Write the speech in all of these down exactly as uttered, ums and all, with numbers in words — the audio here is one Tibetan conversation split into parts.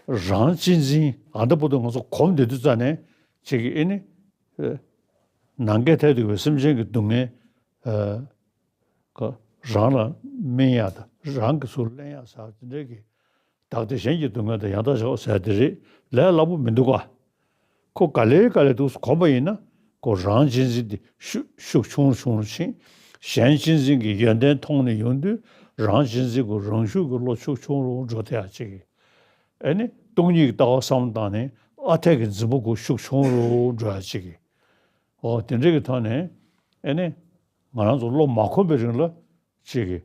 རང་གཅེས་འཛིན། ཨ་ད་བར་དུ་ང་ཚོ་གོམས་བསྡད་དུས་ཙ་ནས་ཅིག་གི་ཨེ་ནི། ཨེ། ནམ་མཁའི་མཐས་གཏུགས་པའི་སེམས་ཅན་གྱི་སྡུག་བསྔལ། ཨེ། ཀ་རང་ལ་སྨན་ཡག་དང་རང་གི་ཚུར་ལེན་ཡག་ཟེར་དེ་འདྲའི་གི། བདག་བདེ་གཞན་གྱི་སྡུག་བསྔལ་དང་ཡང་དག་བྱའོ་ཟེར་དེ་རེད། ལས་སླ་པོ་མི་འདུག་ག། ཁོ་ག་ལེ་ག་ལེ་འདུག་གོམས་པ་ཡིན་ན་ཁོ་རང་གཅེས་འཛིན་དེ་ཤུགས་ཤུགས་ཆུང་རུ་ཆུང་རུ་ཕྱིན། གཞན་གཅེས་འཛིན་གྱི་ཡོན་ཏན་མཐོང་ནས་ཡོང་དུས་རང་གཅེས་འཛིན་གྱི་རང་ཤུགས་ཀྱི་བློ་ཤུགས་ཆུང་རུ་འགྲོ་དེ་ཡག་ཅིག། ཨེ་ནི་སྟོང་ཉིད་ཀྱི་ལྟ་བ་བསམ་བློ་བཏང་ནས་ཨ་འཐས་ཀྱི་འཛིན་པ་ཁོ་ཤུགས་ཆུང་རུ་འགྲོ་ཡག་ཅིག། འོ་དེ་འདྲ་གི་ཐོག་ནས་ཨེ་ནི་ང་རང་ཚོ་བློ་མ་གོམས་པའི་རིང་ལ་ཅིག་གི།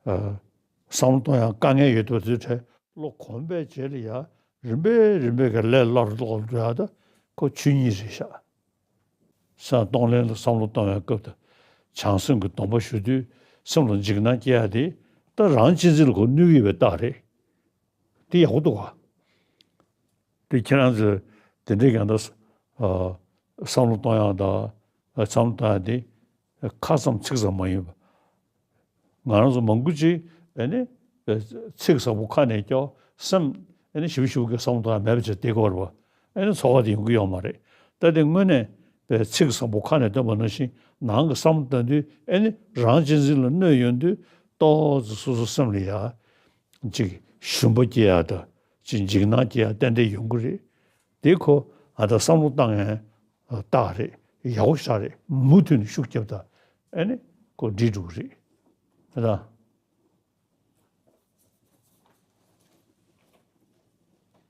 ཨ། བསམ་བློ་གཏོང་ཡག་དཀའ་ངལ་ཡོད་དུས་དེ་འཕྲལ་བློ་གོམས་པའི་རྗེས་ལ་ཡ་རིམ་པས་རིམ་པས་ཀྱི་ལས་སླ་རུ་སླ་རུ་འགྲོ་ཡག་ད་ཁོ་ཆོས་ཉིད་རེད་ཤག། སེམས་གཏོང་ལེན་ལ་བསམ་བློ་གཏོང་བའི་སྐབས་དུ་བྱང་སེམས་ཀྱི་སྡོམ་པ་ཞུ་དུས་སེམས་ལ་འཇིགས་སྣང་སྐྱེ་ཡག་དེ་ད་རང་གཅེས་འཛིན་ལ་ཁོ་གནོད་ཀྱི་ཡོད་པའི་རྟགས་རེད། དེ་ཡག་པོ་འདུག་ག། དེ་ཁྱེད་རང་ཚོས་དེ་འདྲའི་ཀྱང་ད། ཨ། བསམ་བློ་གཏོང་ཡག་དང་། ཨ། བསམ་བློ་གཏོང་ཡག་དེ་ཁ་ཙམ་ཚིག་ཙམ་མ་ཡིན་པ། ང་རང་ཚོ་མང་པོ་ཅིག་ཨེ་ནི་ཚིག་ཟབ་པོ་ཁ་ནས་སྐྱོ་སེམས་ཨེ་ནི་ཞིབ་ཞིབ་ཀྱི་བསམ་བློ་གཏོང་ཡག་མེད་པ་ཅིག་དེ་གོ་ར་བ། ཨེ་ནི་ཚོར་བ་དེ་ཡོང་གི་ཡོད་མ་རེད། ད་དེ་དངོས་གནས་པའི་ཚིག་ཟབ་པོ་ཁ་ནས་བཏོན་པ་ནང་བཞིན་ནང་གི་བསམ་བློ་གཏོང་དུས་ཨེ་ནི་རང་གཅེས་འཛིན་ལ་གནོད་ཡོང་དུས་ཏོག་ཙམ་སོ་སོ་སེམས་ལ་ཡ། ཅིག་ཞུམ་པ་སྐྱེ་ཡག་དང་ཅིག་འཇིགས་སྣང་སྐྱེ་ཡག་ཏན་ཏན་ཡོང་གི་རེད། དེ་ཁོ་ཨ་ད་བསམ་བློ་བཏང་ཡག་རྟགས་རེད། ཡག་པོ་ཞེ་དྲག་རེད། མུ་མཐུད་ནས་ཤུགས་རྒྱབ་དང་ཨེ་ནི་ཁོ་འགྲིག་འགྲོ་གི་རེད། ཨ་ད་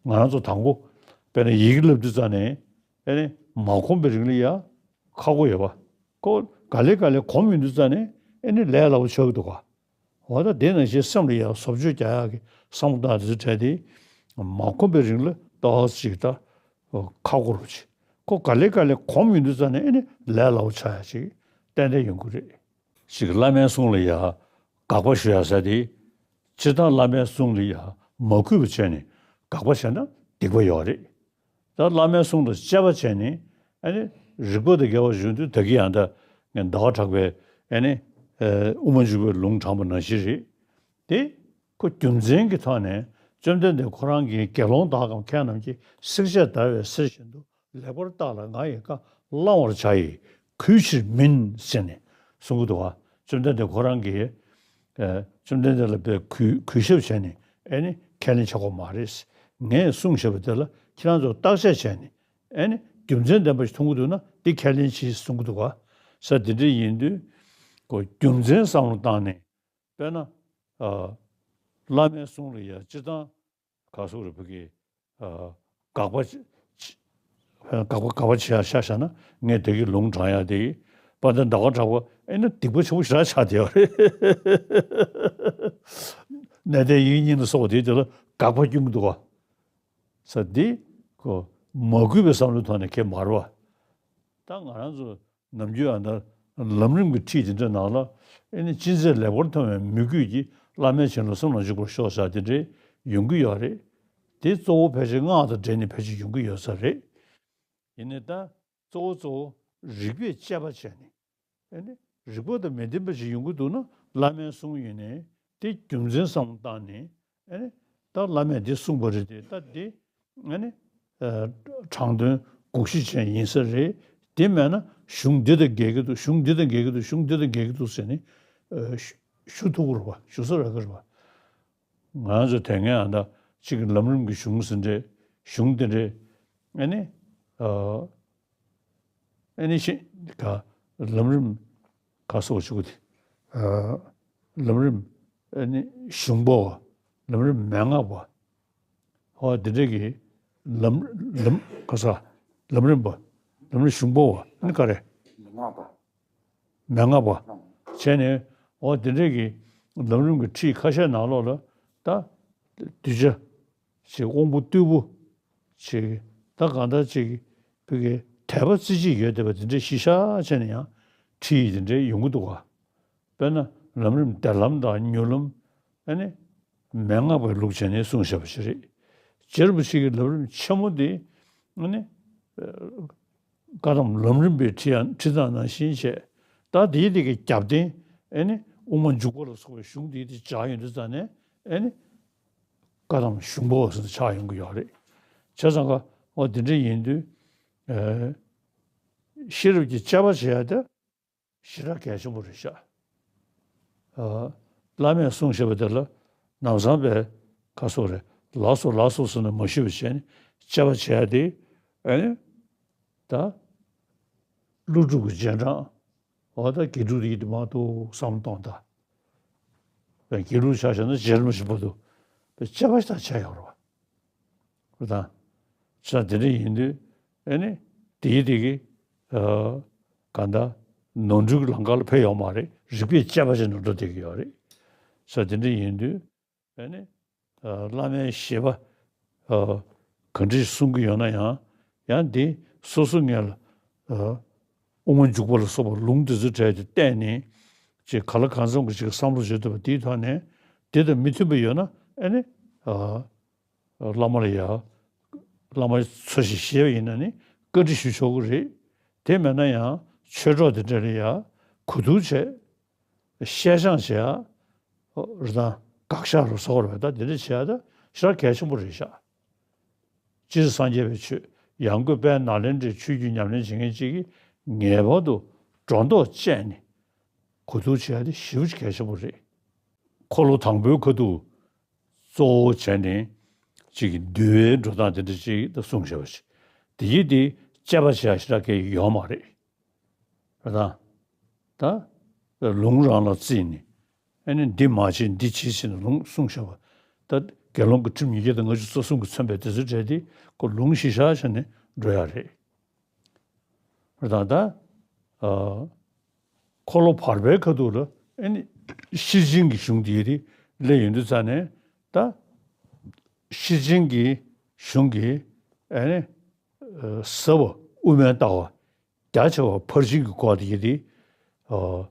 ང་རང་ཚོ་དང་པོ་དཔེར་ན་ཡི་གེ་བསླབ་དུས་ཙ་ནས་ཨེ་ནི་མ་གོམས་པའི་རིང་ལ་ཡ་ཁག་པོ་ཡོད་པ། ཁོ་ག་ལེ་ག་ལེ་གོམས་ཡོང་དུས་ཙ་ནས་ཨེ་ནི་ལས་སླ་པོ་ཆགས་ཀྱི་འདུག་ག། འོ་ད་དེ་ནང་བཞིན་སེམས་ལ་ཡང་བཟོ་བཅོས་རྒྱག་ཡག་གི་བསམ་བློ་བཏང་དེ་ཚོ་བྲལ་ཏེ། མ་གོམས་པའི་རིང་ལ་ཏོག་ཙམ་ཅིག་ད་ཁག་པོ་རུ་ཅིག་ཁོ་ག་ལེ་ག་ལེ་གོམས་ཡོང་དུས་ཙ་ནས་ཨེ་ནི་ལས་སླ་པོ་ཆགས་ཡག་ཅིག་ཏན་ཏན་ཡོང་གི་རེད། ཅིག་བླ་མའི་གསུང་ལ་ཡང་དགག་པ་ཞུ་ཡག་ཟེར་དེ། སྤྱིར་བཏང་བླ་མའི་གསུང་ལ་ཡང་མ་གུས་པ་བྱས་ནས་དགག་པ་བྱས་ན་སྡིག་པ་ཡོད་རེད། ད་བླ་མའི་གསུང་དང་བཅས་པ་བྱས་ནས་ཨ་ནི་རིགས་པ་དང་འགལ་བ་བྱུང་དུས་ད་གིན་ཡང་ད་ངས་ཟླ་བ་གྲགས་པའི་ཨ་ནི་ཨ་དབུ་མ་འཇུག་པའི་ལུང་དྲངས་པ་ནང་བཞིན་རེད། དེ་ཁོ་རྒྱུ་མཚན་གྱི་ཐོག་ནས་བཅོམ་ལྡན་འདས་ཁོ་རང་གིས་དགེ་སློང་དག་གམ་མཁས་རྣམས་ཀྱིས་བསྲེགས་བཅད་བརྡར་བའི་གསེར་བཞིན་དུ་ལེགས་པར་བརྟགས་ལ་ང་ཡིས་བཀའ་བླང་བར་བྱ་ཡི་གུས་ཕྱིར་མིན་ཟེར་ནས་གསུང་གི་འདུག་བ། བཅོམ་ལྡན་འདས་ཁོ་རང་གིས་ཨ་བཅོམ་ལྡན་འདས་ལ་དཔེ་གུས་གུས་ཞབས་བྱས་ནས་ཨ་ནི་ཁས་ལེན་བྱ་དགོས་མ་རེད། ངས་གསུངས་བཞག་པ་དེ་ལ་ཁྱེད་རང་ཚོ་བརྟག་དཔྱད་བྱས་ནས་ཨ་ནི་རྒྱུ་མཚན་ལྡན་པ་ཞིག་མཐོང་གི་འདུག་ན་འདི་ཁས་ལེན་བྱེད་གསུང་གི་འདུག་ག། ས་དེ་འདྲ་ཡིན་དུས་ཁོ་རྒྱུ་མཚན་བསམ་བློ་བཏང་ནས་དཔེར་ན་ཨ་བླ་མའི་གསུང་ལ་ཡ་སྤྱིར་བཏང་ག་སོགས་རེ་བུ་གི་ཨ་དགག་པ་ཅི་ཅི་དགག་པ་དགག་པ་བྱེད་ཡག་ཤ་ཤ་ན་ངས་དེ་གི་ལུང་དྲངས་ཡག་དེ་དཔལ་ལྡན་ཟླ་བ་གྲགས་པ་ཨེ་ན་སྡིག་པ་ཆེན་པོ་ཞེ་དྲག་ཆགས་བསྡད་ཡོད་རེད། གནས་བརྟན་ཡིག་རྙིང་ལ་སོགས་པ་དེ་དེ་ལ་དགག་པ་སྐྱོན་གྱི་འདུག་ག། ས་འདི་ཁོ་མ་གུས་པའི་བསམ་བློའི་ཐོག་ནས་ཁྱེད་མ་རེད་བ། ད་ང་རང་ཚོ་ནམ་རྒྱུན་ཨ་ན་ལམ་རིམ་གྱི་ཁྲིད་དེ་འདྲ་ནང་ལ་ཨེ་ནི་ཅི་མཛད་ལེགས་པར་མཐོང་བའི་མོས་གུས་ཀྱིས་བླ་མའི་བྱིན་རླབས་སེམས་ལ་འཇུག་པར་ཤོག་ཟེར་དེ་འདྲའི་ཡོང་གི་ཡོད་རེད། དེ་གཙོ་བོ་ཕལ་ཆེར་སྔགས་དང་འབྲེལ་ནས་ཕལ་ཆེར་ཡོང་གི་ཡོད་ས་རེད། ཡིན་ནའི་ད་གཙོ་བོ་གཙོ་བོ་རིགས་པས་དཔྱད་པ་བྱས་ནས་ཨེ་ནི་རིགས་པ་དང་མི་ལྡན་པ་ཞིག་ཡོང་གི་འདུག་ན་བླ་མའི་གསུང་ཡིན་ནའི་དེ་རྒྱུ་མཚན་བསམ་བློ་བཏང་ནས་ཨེ་ནི་ད་བླ་མས་འདི་གསུངས་པ་རེད་དེ་ད་འདི་ཨ་ནི་ཨ་དྲང་དོན་དགོངས་གཞི་ཅན་ཡིན་ས་རེད། དེ་མེད་ན་གཞུང་འདི་དང་འགལ་གྱི་འདུག་གཞུང་འདི་དང་འགལ་གྱི་འདུག་གཞུང་འདི་དང་འགལ་གྱི་འདུག་ཟེར་ནས་ཨ་ཞུ་ཞུ་ཐུབ་ཀྱི་རེད་པ། ཞུ་ས་རག་གི་རེད་པ། ང་ཚོ་དེ་སྔའི་ཨ་ད་གཅིག་གི་ལམ་རིམ་གྱི་གཞུང་ཟེར་འདྲ་གཞུང་དེ་འདྲ་ཨ་ནི་ཨ། ཨེ་ནི་ཤེས་ག་ལམ་རིམ་ག་སོགས་ཆུ་གུ་དེ། ཨ་ལམ་རིམ་ཨེ་ནི་གཞུང་པོ་བ། ལམ་རིམ་མན་ངག་པ། ཧོ་དེ་འདྲས་ཀྱི་ལམ་ལམ་ག་ས་ལམ་རིམ་པ། ལམ་རིམ་གཞུང་པོ་བ་ཨེ་ནི་ག་རེ། མན་ངག་པ། མན་ངག་པ། བྱས་ནས་ཨོ་དེ་འདྲས་ཀྱི་ལམ་རིམ་གྱི་ཁྲིད་ཁ་ཤས་ནང་ལོགས་ལ་ད་གདུལ་བྱ་ཞིག་དབང་པོ་རྟུལ་པོ་ཞིག་ད་གང་ལྟར་ཅིག་བི་གའི་དད་པ་རྩེ་གཅིག་ཡོད་བསྡད་པ་དེ་འདྲའི་གཞི་བཞག་བྱས་ནས་ཡང་ཁྲིད་ཡིག་དེ་འདྲའི་ཡོང་གི་འདུག་ག། དཔེར་ན་ལམ་རིམ་གཏེར་ལམ་དང་མྱུར་ལམ་ཨ་ནི་མན་ངག་པའི་ལུགས་བྱས་ནས་གསུངས་བཞག་པ་ཞིག་རེད། རྗེ་རིན་པོ་ཆེ་གི་ལམ་རིམ་ཆེན་མོ་དེ་ཨ་ནི་བཀའ་གདམས་ལམ་རིམ་པའི་ཁྲིད་ཡང་ཁྲིད་སྟངས་ནང་བཞིན་བྱས། ད་དེའི་དེ་གི་རྒྱབ་རྟེན་ཨེ་ནི་དབུ་མ་འཇུག་པ་ལ་སོགས་པའི་གཞུང་དེའི་དེ་སྦྱར་ཡོང་དུས་ཙང་ནས་ཨེ་ནི་བཀའ་གདམས་གཞུང་པོ་ཟེར་ཆགས་ཡོང་གི་ཡོད་རེད། བྱས་ཙང་ཀ་འོ་དེ་འདྲ་ཡིན་དུས། ཨ། ཤེས་རབ་ཀྱི་དཔྱད་པ་བྱེད་ཡ་དེ་ཞེ་དྲག་གལ་ཆེན་པོ་རེད་ཤག་ཨ། བླ་མས་གསུངས་བཞག་པ་དེ་ལ་ལམ་སང་བས་ཁ་སོ་རེ་ལགས་སོ་ལགས་སོ་ཟེར་ནས་མ་ཞུས་པ་བྱས་ནས་དཔྱད་པ་བྱས་ཏེ། ཨ་ནི་ད་ཀླུ་སྒྲུབ་ཀྱི་རྗེས་འབྲང་འོ་ད་དགེ་ཕྲུག་དེ་ཡིད་དུ་མ་གཏོགས་བསམ་བློ་གཏོང་ད། དགེ་ཕྲུག་ཆ་བཞག་ན་རྗེ་རིན་པོ་ཆེ་བར་དུ་དཔྱད་པ་ཞིག་ད་བྱས་ཡོད་རེད་བ། རེད་དང་། ས་དེ་འདྲ་ཡིན་དུས་ཨེ་ནི་དེའི་དེ་གི་ཨ། གང་ལྟར་ནོར་འཁྲུལ་གྱི་ལམ་ཁ་ལ་ཕེབས་ཡོད་མ་རེད། རིགས་པས་དཔྱད་པ་བྱས་ནས་འགྲོ་བསྡད་ཀྱི་ཡོད་རེད། ས་དེ་འདྲ་ཡིན་དུས་ཨེ་ནི་ཨ། བླ་མའི་བཞེད་པ་ཨ། ག་འདྲ་ཞིག་གསུང་གི་ཡོད་ན་ཡང་ཡང་དེ་སོ་སོ་ངོས་ལ་ཨ། དབུ་མ་འཇུག་པ་ལ་སོགས་པ་ལུང་དེ་ཚོ་དྲངས་ཏེ་བལྟས་ནས་ཅིག་ག་ལ་གང་འཚམ་གྱི་ཅིག་བསམ་བློ་བྱེད་ཐུབ་པ་དེའི་ཐོག་ནས་དེ་དང་མི་མཐུན་པ་ཡོད་ན་ཨེ་ནི་ཨ། བླ་མ་ལ་ཡ། བླ་མ་འཚོ་ཞིང་གཞེས་པ་ཡིན་ན་ནི་བཀའ་འདྲི་ཞུ་ཆོག་གི་རེད། དེ་མེད་ན་ཡང་ཆོས་གྲོགས་དེ་འདྲ་ལ་ཡ་གོ་བསྡུར་བྱས། བཤད་སྦྱང་བྱས། རེད་དང་དགག་བཞག་རུ་སོགས་རེད་ད་དེ་འདྲ་བྱས་ད་ཞེ་དྲག་གལ་ཆེན་པོ་རེད་ཤག་སྤྱིར་སངས་རྒྱས་པའི་ཆོས་ཡང་སྒོས་དཔལ་ནཱ་ལེནྡྲའི་ཆོས་བརྒྱུད་ཉམས་ལེན་བྱེད་མཁན་གཅིག་གིས་ངེས་པར་དུ་སྒྲོ་འདོགས་བཅད་ནས་གོ་བསྡུར་བྱས་ཏེ་ཞེ་པོ་ཅིག་གལ་ཆེན་པོ་རེད། འཁོར་ལོ་དང་པོའི་ཁ་ཐུག་གཙོ་བོ་བྱས་ནས་ཅིག་གི་འདུལ་བའི་འགྲོ་སྟངས་དེ་འདྲ་ཅིག་ད་གསུངས་བཞག་པ་ཅིག་དེ་ཡིན་དེ་དཔྱད་པ་བྱེད་ཡ་ཞེ་དྲག་གི་ཡོད་མ་རེད། རེད་དང་། ད་ལུང་རང་ལ་བརྩིས་ནས་ཨ་ནི་འདི་མ་བྱེད་འདི་བྱེད་ཟེར་ནས་ལུང་གསུངས་བཞག་པ། ད་དགེ་སློང་གི་ཁྲིམས་ཉིས་བརྒྱ་དང་ལྔ་བཅུ་རྩ་གསུམ་གྱིས་མཚོན་པའི་དེ་ཚོ་བྲལ་ཏེ་ཁོ་ལུང་གཞི་བཞག་བྱས་ནས་འགྲོ་ཡ་རེད། རེད་དང་ད། ཨ། འཁོར་ལོ་བར་པའི་ཁ་ཐུག་ལ་ཨ་ནི་ཤེར་ཕྱིན་གྱི་གཞུང་དེ་རིགས་སླེབས་ཡོང་དུས་ཙ་ནས་ད། ཤེར་ཕྱིན་གྱི་གཞུང་གི་ཨ་ནི་ཟབ་པ་དབུ་མའི་ལྟ་བ། རྒྱ་ཆེ་བ་ཕར་ཕྱིན་གྱི་སྐོར་དེ་ཡིན་ཏེ། ཨ།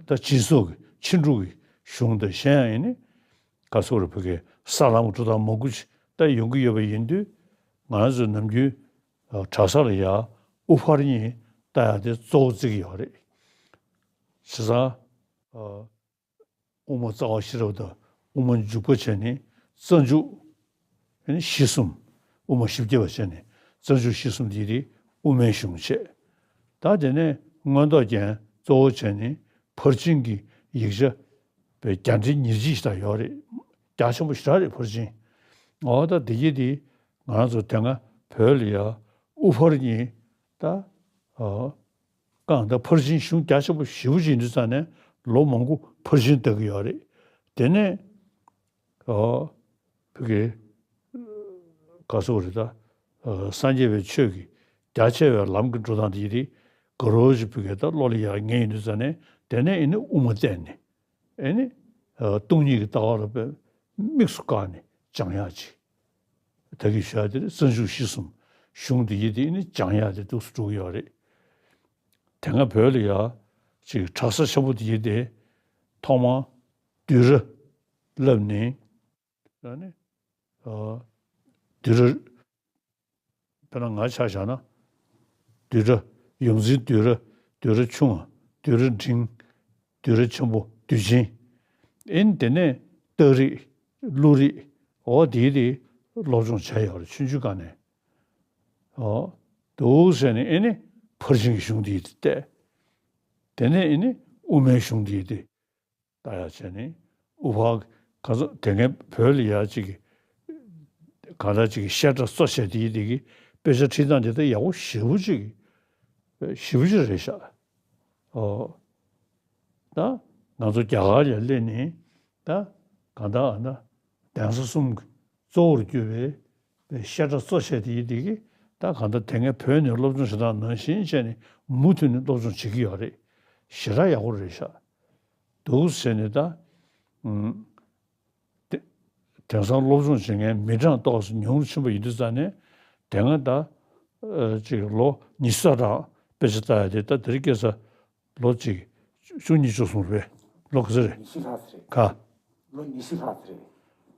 ད་སྦྱིན་སོགས་ཀྱི་ཕྱིན་དྲུག་གི་གཞུང་དང་གཞན་ཡང་ཡིན་ནི། ག་སོགས་རེ་བོད་ཀྱི་ས་ལམ་འགྲོ་སྟངས་མང་པོ་ཅིག་ད་ཡོང་གི་ཡོད་པ་ཡིན་དུས། ང་རང་ཚོ་ནམ་རྒྱུན་གྲྭ་ས་ལ་ཡ་དབུ་ཕར་གཉིས་ལྟ་ཡ་དེ་གཙོ་བོ་བརྩི་གི་ཡོད་རེད། བྱས་ཙང་། དབུ་མ་རྩ་བ་ཤེས་རབ་དང་དབུ་མ་འཇུག་པ་བྱས་ནས་རྩ་འཇུག་ཨ་ནི་གཞི་གསུམ། དབུ་མ་བཞི་བརྒྱ་པ་བྱས་ནས་རྩ་འཇུག་གཞི་གསུམ་དེ་དེ་དབུ་མའི་གཞུང་བྱས། ད་དེ་ནས་མངོན་རྟོགས་རྒྱན་གཙོ་བོ་བྱས་ནས་ཕར་ཕྱིན་གྱི་ཡིག་ཆ་པའི་རྒྱ་འགྲེལ་ཉེར་གཅིག་ཞིག་ད་ཡོད་རེད། རྒྱ་ཆེན་པོ་ཞེ་དྲག་རེད་ཕར་ཕྱིན། འོ་ད་དེ་གྱིས་དེ་ང་རང་ཚོ་དེ་སྔ་བོད་ལ་ཡ་དབུ་ཕར་གཉིས་ད། ཨ། གང་ལྟར་ཕར་ཕྱིན་གཞུང་རྒྱ་ཆེན་པོ་ཞེ་པོ་ཅིག་ཡིན་དུས་ཙང་ནས་ལོ་མང་པོ་ཕར་ཕྱིན་ལྟ་གི་ཡོད་རེད། དེ་ནས་ཨོ་བོད་ཀྱི་ག་སོགས་རེད་ད། ཨ། སངས་རྒྱས་པའི་ཆོས་ཀྱི་རྒྱ་ཆེ་བའི་ལམ་གྱི་འགྲོ་སྟངས་དེ་ཡིན་དེ་དགའ་རབ་ཅིག་བོད་ཀྱི་ད་བློ་ལ་ཡར་ངེས་ཡིན་དུས་ཙང་ནས་དེ་ནས་ཨེ་ནི་དབུ་མ་བསྟན་ནས་ཨེ་ནི་ཨ་སྟོང་ཉིད་ཀྱི་ལྟ་བ་ལ་དཔེ་དམིགས་སུ་བཀར་ནས་སྦྱང་ཡག་ཅིག་ད་གིན་ཞུ་ཡ་དེ་རྩ་འཇུག་གཞི་གསུམ་གཞུང་དེ་ཡི་དེ་ནི་སྦྱང་ཡ་དེ་འདུག་སེ་འགྲོ་གི་ཡོད་རེད། དེ་སྔ་བོད་ལ་ཡ་ཅིག་གྲྭ་ས་ཆེན་པོ་དེ་ཡི་དེ་ཐོག་མར་བསྡུས་གྲྭ་བསླབས་ནས་ཨ་ནི་ཨ་བསྡུས་གྲྭ། དཔེར་ན་ང་ཆ་བཞག་ན། བསྡུས་གྲྭ། ཡོངས་འཛིན་བསྡུས་གྲྭ། བསྡུས་གྲྭ་ཆུང་བ། བསྡུས་གྲྭ་འབྲིང་། བསྡུས་གྲྭ་ཆེན་པོ། བསྡུས་ཆེན། ཨེ་ནི་དེ་ནས་རྟགས་རིགས། ཀླུ་རིགས། འོ་དེའི་རིགས་སློབ་སྦྱོང་བྱས་ཡོད་རེད་ཆུང་ཆུང་སྒང་ནས། འོ། འདུག་ཟེར་ནས་ཨེ་ནི་ཕར་ཕྱིན་གྱི་གཞུང་དེ་ཡི་དེ་བལྟས། དེ་ནས་ཨེ་ནི་དབུ་མའི་གཞུང་དེ་ཡི་དེ། ལྟ་ཡག་བྱས་ནས་དབུ་ཕར་ག་ཚོད་དེ་སྔའི་བོད་ལ་ཡག་ཅིག་གི་གང་ལྟར་ཅིག་གི་བཤད་གྲྭ་གཙོ་བྱས་དེ་ཡི་དེ་གི་དཔེ་ཆ་ཁྲིད་སྟངས་དེ་ད་ཡག་པོ་ཞེ་པོ་ཅིག་ཞེ་པོ་ཅིག་རེད་ཤག་འོ། ད་ང་ཚོ་རྒྱ་གར་ལ་སླེབས་ནས་ད་གང་ལྟར་ཨ་ན་གདན་ས་གསུམ་གྱི་གཙོ་བོར་གྱུར་པའི་པའི་བཤད་གྲྭ་གཙོ་བྱས་དེ་ཡི་དེ་གི་ད་གང་ལྟར་དེ་སྔའི་བོད་ནས་སློབ་སྦྱོང་བྱེད་སྟངས་ནང་བཞིན་བྱས་ནས་མུ་མཐུད་ནས་སློབ་སྦྱོང་བྱེད་ཀྱི་ཡོད་རེད། ཞེ་དྲག་ཡག་པོ་རེད་ཤག་འདུག་ཟེར་ནས་ད། ཨུམ། དེ་དེང་སང་སློབ་སྦྱོང་བྱེད་མཁན་མི་གྲངས་ཏོག་ཙམ་ཉུང་རུ་ཕྱིན་པ་ཡིན་དུས་ཙང་ནས་དེ་སྔ་ད། ཨ། ཅིག་ལོ་ཉི་ཤུ་རྩ་གྲངས་དཔེ་ཆ་ལྟ་ཡ་དེ་ད་དེ་རིང་ཁ་སང་ལོ་གཅིག་བཅུ་གཉིས་བཅུ་གསུམ་རེད། ལོ་ག་ཚོད་རེད། ཉི་ཤུ་ལྷག་ཙམ་རེད། ག་ལོ་ཉི་ཤུ་ལྷག་ཙམ་རེད།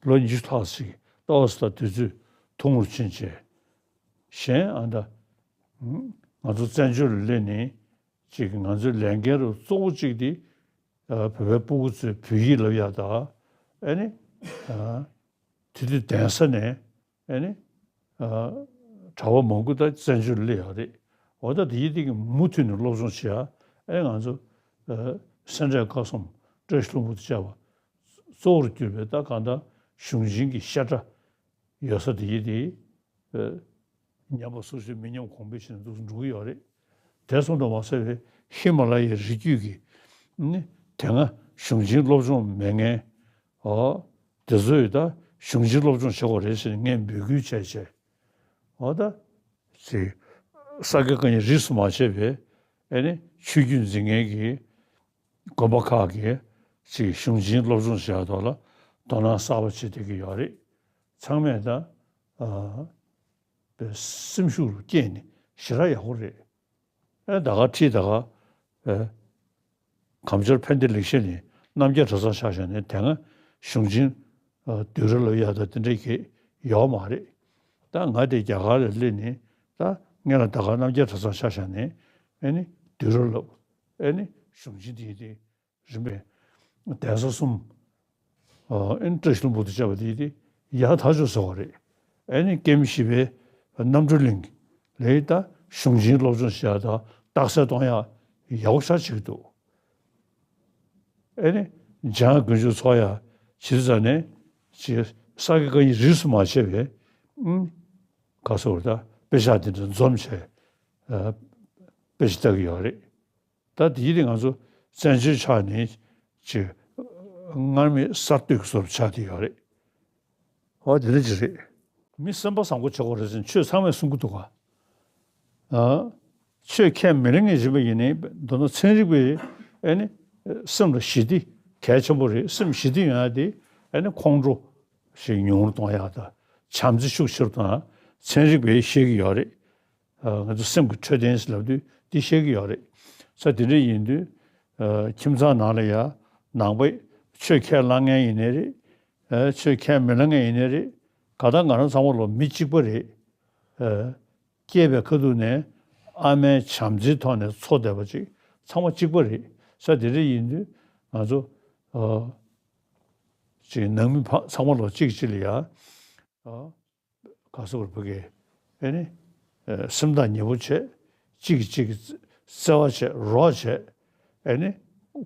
ལོ་ཉི་ཤུ་ལྷག་ཙམ་ཞིག་ཏོག་ཙམ་ད་དུས་ཚོད་ཐུང་ངུར་ཕྱིན་བྱས། གཞན་ཨ་ད། ང་ཚོ་བཙན་བྱོལ་ལ་སླེབས་ནས་ཅིག་ང་ཚོའི་ལས་འགན་རུ་གཙོ་བོ་གཅིག་དེ་ཨ་བོད་པའི་སྤུ་གུ་ཚོས་བོད་ཡིག་ལབ་ཡག་དང་ཨ་ནི་ཨ་དེ་དུས་གདན་ས་ནས་ཨ་ནི་ གྲྭ་པ་མང་པོ་ད་བཙན་བྱོལ་སླེབས་ཡོད་རེད། འོ་ད་དེ་ཡི་དེ་གི་མུ་མཐུད་ནས་སློབ་སྦྱོང་བྱེད་ཡ། ཨེ་ང་ཚོ་སེ་འབྲས་དཀར་གསུམ་བཀྲ་ཤིས་ལྷུན་པོ་དང་བཅས་པ་གཙོ་བོར་གྱུར་པའི་ད་གང་ལྟར་གཞུང་ཆེན་གྱི་བཤད་གྲྭ་ཡོད་ས་དེ་ཡི་དེ། ཉམས་པ་སོར་ཆུད་མི་ཉམས་གོང་འཕེལ་བྱས་ནས་འདུག་འགྲོ་གི་ཡོད་རེད། དེ་ཙམ་དུ་མ་ཟད་པའི་ཧི་མ་ལ་ཡའི་རི་རྒྱུད་ཀྱི་ནི་དེ་སྔ་གཞུང་ཆེན་སློབ་སྦྱོང་མེད་མཁན། འོ། དེ་ཚོས་ད་གཞུང་ཆེན་སློབ་སྦྱོང་བྱེད་དགོས་རེད་ཟེར་ནས་ངས་འབོད་སྐུལ་བྱས་བྱས། འོ་ད། ཅིག་ས་དགེ་བཀའ་རྙིང་རིས་སུ་མ་ཆད་པའི་ཨེ་ནི་ཆོས་བརྒྱུད་འཛིན་མཁན་གྱི་དགོན་པ་ཁག་གིས་ཅིག་གཞུང་ཆེན་སློབ་སྦྱོང་བྱེད་ཡག་ཐོག་ལ་དོ་སྣང་གསར་པ་བྱེད་བསྡད་ཀྱི་ཡོད་རེད། ཚང་མས་ད་ཨ་པའི་སེམས་ཤུགས་རུ་བསྐྱེད་ནས་ཞེ་དྲག་ཡག་པོ་རེད། ཨེ་ད་ག་ཁྲིད་ད་ག་ཨེ་གངས་ལྗོངས་ཕན་བདེ་ལེགས་བཤད་ནས་རྣམ་རྒྱལ་གྲྭ་ཚང་ཆ་བཞག་ནས་དེ་སྔ་གཞུང་ཆེན་ཨ་བསྡུས་གྲྭ་སློབ་ཡག་ད་དེ་འདྲ་གི་ཡོད་མ་རེད། ད་ང་དེ་རྒྱ་གར་ལ་སླེབས་ནས་ད་ངས་ལ་ད་ག་རྣམ་རྒྱལ་གྲྭ་ཚང་ཆ་བཞག་ནས་ཨེ་ནི་བསྡུས་གྲྭ་སློབ། ཨེ་ནི་གཞུང་ཆེན་དེ་དེ་རིམ་པས་གདན་ས་གསུམ། ཨ་ཨེ་ནི་བཀྲ་ཤིས་ལྷུན་པོ་དང་བཅས་པ་དེ་དེ་ཡག་ཐག་ཆོད་ཟེར་བ་རེད། ཨེ་ནི་ཀེམ་བཞི་པའི་རྣམ་གྲོལ་གླིང་ལས་ད་གཞུང་ཆེན་སློབ་སྦྱོང་བྱེད་ཡག་དང་རྟགས་གསལ་གཏོང་ཡག་ཡག་པོ་ཞེ་དྲག་བྱེད་ཀྱི་འདུག་ཨེ་ནི་འཇང་དགུན་ཆོས་ཚོགས་ཡག་བྱེད་དུས་ཙ་ནས་ཅིག་ས་དགེ་བཀའ་རྙིང་རིས་སུ་མ་ཆད་པའི་ཨུམ་ག་ཟེར་བ་ད་དཔེ་ཆ་དེ་འདྲ་འཛོམས་བྱས་ཨ་དཔེ་ཆ་ལྟ་གི་ཡོད་རེད། ད་དེའི་རིང་ང་ཚོ་བཙན་བྱོལ་ཆགས་ནས་ཅིག་སྔར་མེད་གསར་གཏོད་ཀྱི་བཟོ་འདྲ་ཆགས་བསྡད་ཡོད་རེད། འོ་དེ་འདྲ་ཅིག་རེད། མི་སེམས་པ་བཟང་པོ་བྱེད་དགོས་རེད་ཟེར་ཆོས་ཚང་མས་གསུང་གི་འདུག་ག་ཨ། ཆོས་ཁས་མི་ལེན་མཁན་ཡིན་པ་ཡིན་ནའི་མདོར་ན་ཚན་རིག་པས་ཨེ་ནི་སེམས་ལ་ཞི་བདེ་གལ་ཆེན་པོ་རེད། སེམས་ཞི་བདེ་ཡོང་ཡ་དེ་ཨེ་ནི་ཁོང་ཁྲོ་ཞིག་ཉུང་རུ་གཏོང་ཡ་དང་བྱམས་བརྩེ་ཤུགས་ཆེ་རུ་གཏོང་ཡ་ཚན་རིག་པས་བཤད་ཀྱི་ཡོད་རེད། ང་ཚོ་སེམས་ཀྱི་འཕྲོད་བསྟེན་ལབ་དུས་འདི་བཤད་ཀྱི་ཡོད་རེད། ས་དེ་འདྲ་ཡིན་དུས་ཁྱིམ་ཚང་ནང་ལ་ཡ་ནང་པ་ཆོས་ཁས་བླངས་མཁན་ཡིན་ནའི་རེད། ཆོས་ཁས་མི་བླངས་མཁན་ཡིན་ནའི་རེད། ག་ད་ང་རང་ཚང་མ་ལོ་མི་གཅིག་པ་རེད། སྐྱེས་པའི་ཁ་ཐུག་ནས་ཨ་མའི་བྱམས་བརྩེའི་ཐོག་ནས་འཚོ་བསྡད་པ་ཅིག་ཚང་མ་གཅིག་པ་རེད། ས་དེ་འདྲ་ཡིན་དུས་ང་ཚོ་ཅིག་ནང་མི་ཕ་ཚང་མ་ལོ་གཅིག་གཅིག་ལ་ཡ། ག་སོགས་རུ་ཕ་གི་ཨེ་ནི་སེམས་ཐག་ཉེ་པོ་བྱས། གཅིག་གིས་གཅིག་གི་བརྩེ་བ་བྱས། རོགས་བྱས། ཨེ་ནི་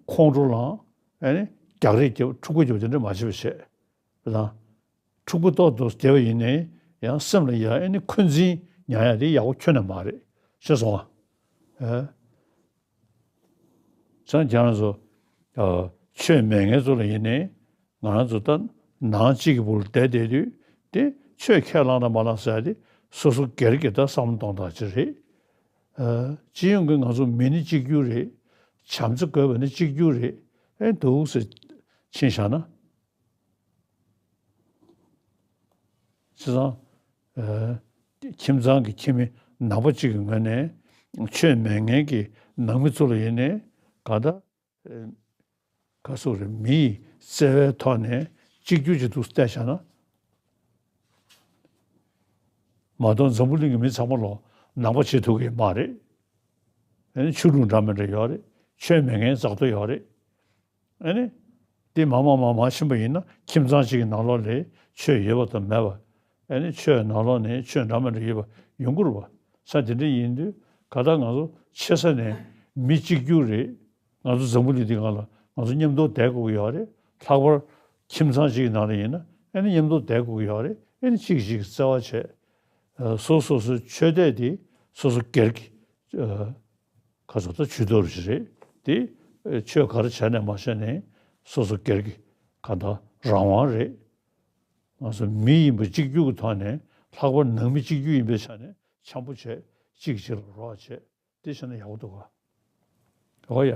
ཁོང་ཁྲོ་ལངས། ཨེ་ནི་རྒྱག་རེས་རྒྱབ། འཁྲུག་པ་རྒྱབ། དེ་འདྲ་མ་བྱེད་པ་བྱས། དེ་དང་འཁྲུག་པ་ཏོག་ཏོག་བསྡད་པ་ཡིན་ནའི་ཡང་སེམས་ལ་ཡ་ཨེ་ནི་འཁོན་འཛིན་ཉར་ཡ་དེ་ཡག་པོ་ཁྱོན་ནས་མ་རེད། ཤེས་སོང་ཨ། ཨེ། སང་རྒྱ་རང་ཚོ་ཆོས་མེད་མཁན་ཚོ་ལ་ཡིན་ནའི་ང་རང་ཚོ་ད་ནང་གཅིག་གི་བུ་ལ་བསྡད་བསྡད་དུས་དེ་ཆོས་ཁས་བླངས་དང་མ་བླངས་ཟེར་ཡ་དེ་སོ་སོ་སྒེར་གྱི་ད་བསམ་བློ་གཏོང་སྟངས་ཅིག་རེད། སྤྱི་ཡོངས་ཀྱི་ང་ཚོ་མི་ནི་གཅིག་གྱུར་རེད། བྱམས་བརྩེ་དགོས་པ་ནི་གཅིག་གྱུར་རེད། ཨེ་འདུག་ཟེར་ཕྱིན་བཞག་ན། བྱས་ཙང་། ཁྱིམ་ཚང་གི་ཁྱིམ་མི་ནང་པ་གཅིག་གི་ངོས་ནས་ཆོས་མེད་མཁན་གྱི་ནང་མི་ཚོ་ལ་ཡིན་ནའི་ག་ད། ག་སོགས་རེད། མི་ཡི་བརྩེ་བའི་ཐོག་ནས་གཅིག་གྱུར་གྱི་འདུག་བལྟས་བཞག་ན། མ་གཏོགས་འཛམ་བུ་གླིང་གི་མི་ཚང་མ་ལོ་ནང་པ་བྱེད་ཐུབ་ཀྱི་མ་རེད། ཨ་ནི་ཆོས་ལུགས་འདྲ་མི་འདྲ་ཡོད་རེད། ཆོས་མེད་མཁན་ཙག་ཏོ་ཡོད་རེད། ཨ་ནི། འདི་མ་མ་མ་མ་ཕྱིན་པ་ཡིན་ན་ཁྱིམ་ཚང་གཅིག་གི་ནང་ལོགས་ལ་ཆོས་ཡོད་པ་དང་མེད་པ། ཨ་ནི་ཆོས་ནང་ལོགས་ནས་ཆོས་འདྲ་མི་འདྲ་ཡོད་པ་ཡོང་གི་རེད་པ། ས་དེ་འདྲ་ཡིན་དུས་ག་ད་ང་ཚོ་ཆེ་ས་ནས་མི་གཅིག་གྱུར་རེད། ང་ཚོ་འཛམ་བུ་གླིང་འདི་སྒང་ལ་ང་ཚོ་མཉམ་དུ་བསྡད་དགོས་ཀྱི་ཡོད་རེད། ལྷག་པར་ཁྱིམ་ཚང་གཅིག་གི་ནང་ལ་ཡིན་ན་ཨ་ནི་མཉམ་དུ་བསྡད་དགོས་ཀྱི་ཡོད་རེད། ཨ་ནི་གཅིག་གིས་གཅིག་བརྩེ་བ་བྱས། སོ་སོ་སོའི་ཆོས་དད་དེ་སོ་སོ་སྒེར་གྱི་ཁ་ཚོ་ད་ཇུས་གཏོགས་རུ་ཞིག་རེད་དེ། ཆོས་ག་རེ་བྱས་ནས་མ་བྱས་ནས་སོ་སོ་སྒེར་གྱི་ག་ད་རང་དབང་རེད། ང་ཚོ་མི་ཡིན་པ་གཅིག་གྱུར་གྱི་ཐོག་ནས་ལྷག་པར་ནང་མི་གཅིག་གྱུར་ཡིན་པའི་ཆ་ནས་འཆམ་པོ་བྱས། གཅིག་གཅིག་ལ་རོགས་བྱས། དེ་བྱས་ན་ཡག་པོ་འདུག་ག་འོ་ཡ།